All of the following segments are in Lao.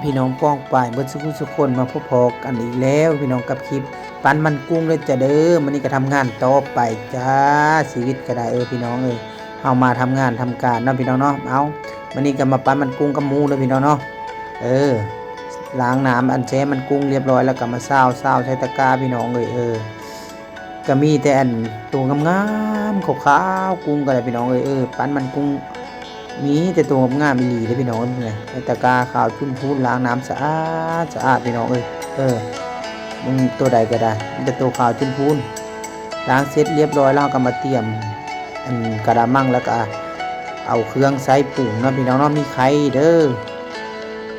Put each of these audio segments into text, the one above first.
ພີ່ນ້ອງປ້ອງປາຍເບິດສູ່ຜູ້ສູ່ຄົນ ມາພົບພໍ້ກັນອີກແລ້ວພີ່ນ້ອງ ກັບຄລິບປັ້ນມັນກຸ້ງເດີຈ້າເດີ. ມື້ນີ້ກໍທຳງານຕໍ່ໄປຈ້າ ຊີວິດກໍໄດ້ ເອີ ພີ່ນ້ອງເອີຍ ເຮົາມາທຳງານທຳການເນາະພີ່ນ້ອງເນາະ. ເອົາ ມື້ນີ້ກໍມາປັ້ນມັນກຸ້ງກັບໝູເດີພີ່ນ້ອງເນາະ. ເອີ ລ້າງນ້ຳອັນແຊ່ມັນກຸ້ງລຽບຮ້ອຍແລ້ວກໍມາຊາວ ຊາວໃສ່ຕະກ້າພີ່ນ້ອງເອີຍ ເອີ. ກໍມີແຕ່ອັນໂຕງາມໆ ຂາວໆ ກຸ້ງກໍໄດ້ພີ່ນ້ອງເອີຍ. ເອີ ປັ້ນມັນກຸ້ງ ມີແຕ່ໂຕງາມໆ ອີ່ຫຼີເດ້ພີ່ນ້ອງເອີຍ. ຕະກ້າຂາວຈຸນພູນ ລ້າງນ້ຳສະອາດໆ ພີ່ນ້ອງເອີຍ. ເອີ ເບິ່ງໂຕໃດກໍໄດ້ ມີແຕ່ໂຕຂາວຈຸນພູນ. ລ້າງເສັດລຽບຮ້ອຍແລ້ວ ເຮົາກໍມາຕຽມອັນກະລະມັງ ແລ້ວກໍເອົາເຄື່ອງໃສ່ປຸງເນາະພີ່ນ້ອງເນາະ. ມີໄຂ່ເດີ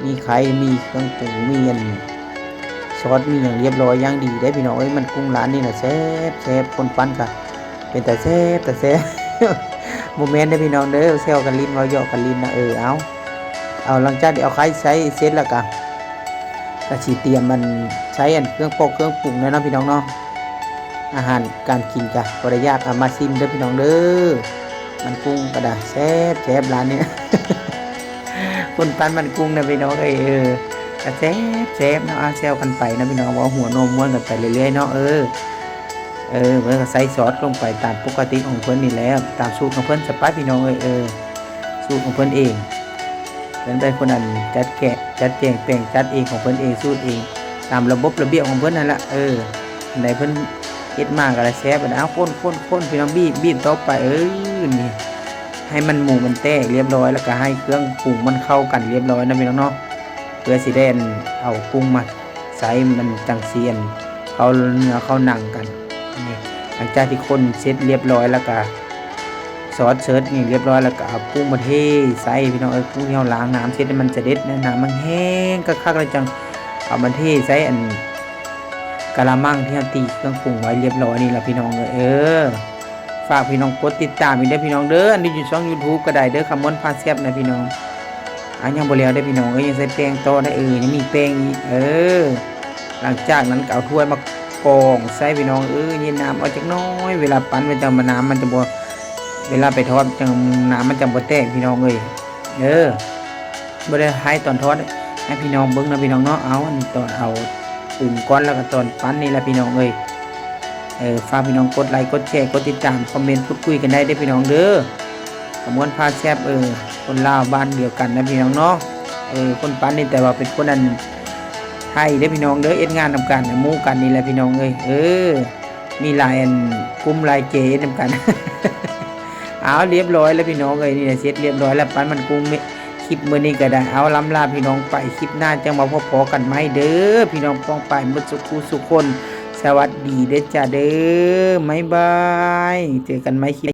ມີໄຂ່ ມີເຄື່ອງປຸງ ມີອັນ ຊອດມີຫຍັງລຽບຮ້ອຍຢ່າງດີເດ້ພີ່ນ້ອງເອີຍ. ມັນກຸ້ງຮ້ານນີ້ນະແຊບໆ ຄົນປັ້ນກະເປັນຕາແຊບ ຕາແຊບ ບໍ່ແມ່ນເດ້ພີ່ນ້ອງເດີ ແຊວກັນຫຼິ້ນ ເວົ້າຢອກກັນຫຼິ້ນນະ. ເອີ ເອົາ ເອົາ ຫຼັງຈາກທີ່ເອົາໄຂ່ໃສ່ເສັດແລ້ວກະ ກະຊິຕຽມອັນ ໃຊ້ອັນເຄື່ອງປອກເຄື່ອງປຸງແລ້ວເນາະພີ່ນ້ອງເນາະ. ອາຫານການກິນກະບໍ່ໄດ້ຍາກ ເອົາມາຊິມເດີພີ່ນ້ອງເດີ. ມັນກຸ້ງກະດາແຊບໆ ຮ້ານນີ້ ຄົນປັ້ນມັນກຸ້ງນະພີ່ນ້ອງເອີຍ. ເອີ ກະແຊບໆ ເນາະ ອາ ແຊວກັນໄປເນາະພີ່ນ້ອງ ເວົ້າຫົວໂນ້ມມ່ວນກັນໄປເລື້ອຍໆ ເນາະ. ເອີ ເອີ ເພິ່ນກໍໃສ່ຊອດລົງໄປຕາມປົກກະຕິຂອງເພິ່ນນີ້ແຫຼະ ຕາມສູດຂອງເພິ່ນສະປະພີ່ນ້ອງເອີຍ. ເອີ ສູດຂອງເພິ່ນເອງ ເພິ່ນເປັນຄົນອັນຈັດແກະ ຈັດແຈງແປງຈັດເອງຂອງເພິ່ນເອງ ສູດເອງ ຕາມລະບົບລະບຽບຂອງເພິ່ນຫັ້ນລະ. ເອີ ອັນໃດເພິ່ນເຮັດມາກໍລະແຊບ. ເອົາ ຄົນໆໆ ພີ່ນ້ອງ ບີບ ບີບຕໍ່ໄປ. ເອີ ນີ້ ໃຫ້ມັນໝູມັນແຕກລຽບຮ້ອຍ ແລ້ວກໍໃຫ້ເຄື່ອງປຸງມັນເຂົ້າກັນລຽບຮ້ອຍເນາະພີ່ນ້ອງເນາະ ເພື່ອຊິໄດ້ອັນເອົາກຸ້ງມາໃສ່ ມັນຈັ່ງຊິອັນເຂົ້າເນື້ອເຂົ້າໜັງກັນ. ນີ້ ຫຼັງຈາກທີ່ຄົນເສັດລຽບຮ້ອຍແລ້ວກໍຊອດເສີດນີ້ລຽບຮ້ອຍແລ້ວ ກໍເອົາກຸ້ງມາເທໃສ່ພີ່ນ້ອງເອີຍ. ກຸ້ງທີ່ເຮົາລ້າງນ້ຳເສັດໃຫ້ມັນສະເດັດ ນ້ຳມັນແຫ້ງຄັກໆ ແລ້ວຈັ່ງເອົາມາເທໃສ່ອັນ ກະລະມັງທີ່ເຮົາຕີເຄື່ອງປຸງໄວ້ລຽບຮ້ອຍນີ້ລະພີ່ນ້ອງເອີຍ. ເອີ ຝາກພີ່ນ້ອງກົດຕິດຕາມອີກເດີພີ່ນ້ອງເດີ ອັນນີ້ຢູ່ຊ່ອງຢູທູບກໍໄດ້ເດີ ຄຳມ່ວນພາແຊບນະພີ່ນ້ອງ. ອາ ຍັງບໍ່ແລ້ວເດີພີ່ນ້ອງເອີຍ ຍັງໃສ່ແປ້ງຕໍ່ໄດ້. ເອີ ຍັງມີແປ້ງອີກ. ເອີ ຫຼັງຈາກນັ້ນກໍເອົາຖ້ວຍມາກອງໃສ່ພີ່ນ້ອງເອີຍ ເຢັນນ້ຳອອກຈັກໜ້ອຍ ເວລາປັ້ນມັນຈັ່ງ ນ້ຳມັນຈະບໍ່ ເວລາໄປທອດຈັ່ງ ນ້ຳມັນຈະບໍ່ແຕກພີ່ນ້ອງເອີຍ. ເອີ ບໍ່ໄດ້ຖ່າຍຕອນທອດໃຫ້ພີ່ນ້ອງເບິ່ງນະພີ່ນ້ອງເນາະ. ເອົາ ອັນນີ້ຕອນເອົາປຸງກ່ອນ ແລ້ວກໍຕອນປັ້ນນີ້ລະພີ່ນ້ອງເອີຍ. ເອີ ຝາກພີ່ນ້ອງກົດໄລ ກົດແຊ ກົດຕິດຕາມ ຄອມເມັນ ພູດຄຸຍກັນໄດ້ເດີພີ່ນ້ອງເດີ. ຄຳມ່ວນພາແຊບ ເອີ ຄົນລາວບ້ານດຽວກັນນະພີ່ນ້ອງເນາະ. ເອີ ຄົນປັ້ນນີ້ແຕ່ວ່າເປັນຄົນອັນໄທເດີພີ່ນ້ອງເດີ ເຮັດງານນຳກັນ ໝູ່ກັນນີ້ແຫຼະພີ່ນ້ອງເອີຍ. ເອີ ມີຫຼາຍອັນກຸ່ມຫຼາຍເຈເຮັດນຳກັນ. ເອົາ ລຽບຮ້ອຍແລ້ວພີ່ນ້ອງເອີຍ ນີ້ລະເສັດລຽບຮ້ອຍແລ້ວ ປັ້ນມັນກຸ້ງ ຄລິບມື້ນີ້ກໍໄດ້ ເອົາ ລຳລາພີ່ນ້ອງໄປ ຄລິບໜ້າຈັ່ງມາພົບພໍ້ກັນໃໝ່ເດີ ພີ່ນ້ອງປ້ອງປາຍໝົດສູ່ຜູ້ສູ່ຄົນ. ສະຫວັດດີເດີຈ້າເດີ ບາຍບາຍ ເຈີກັນໃໝ່ຄລິບ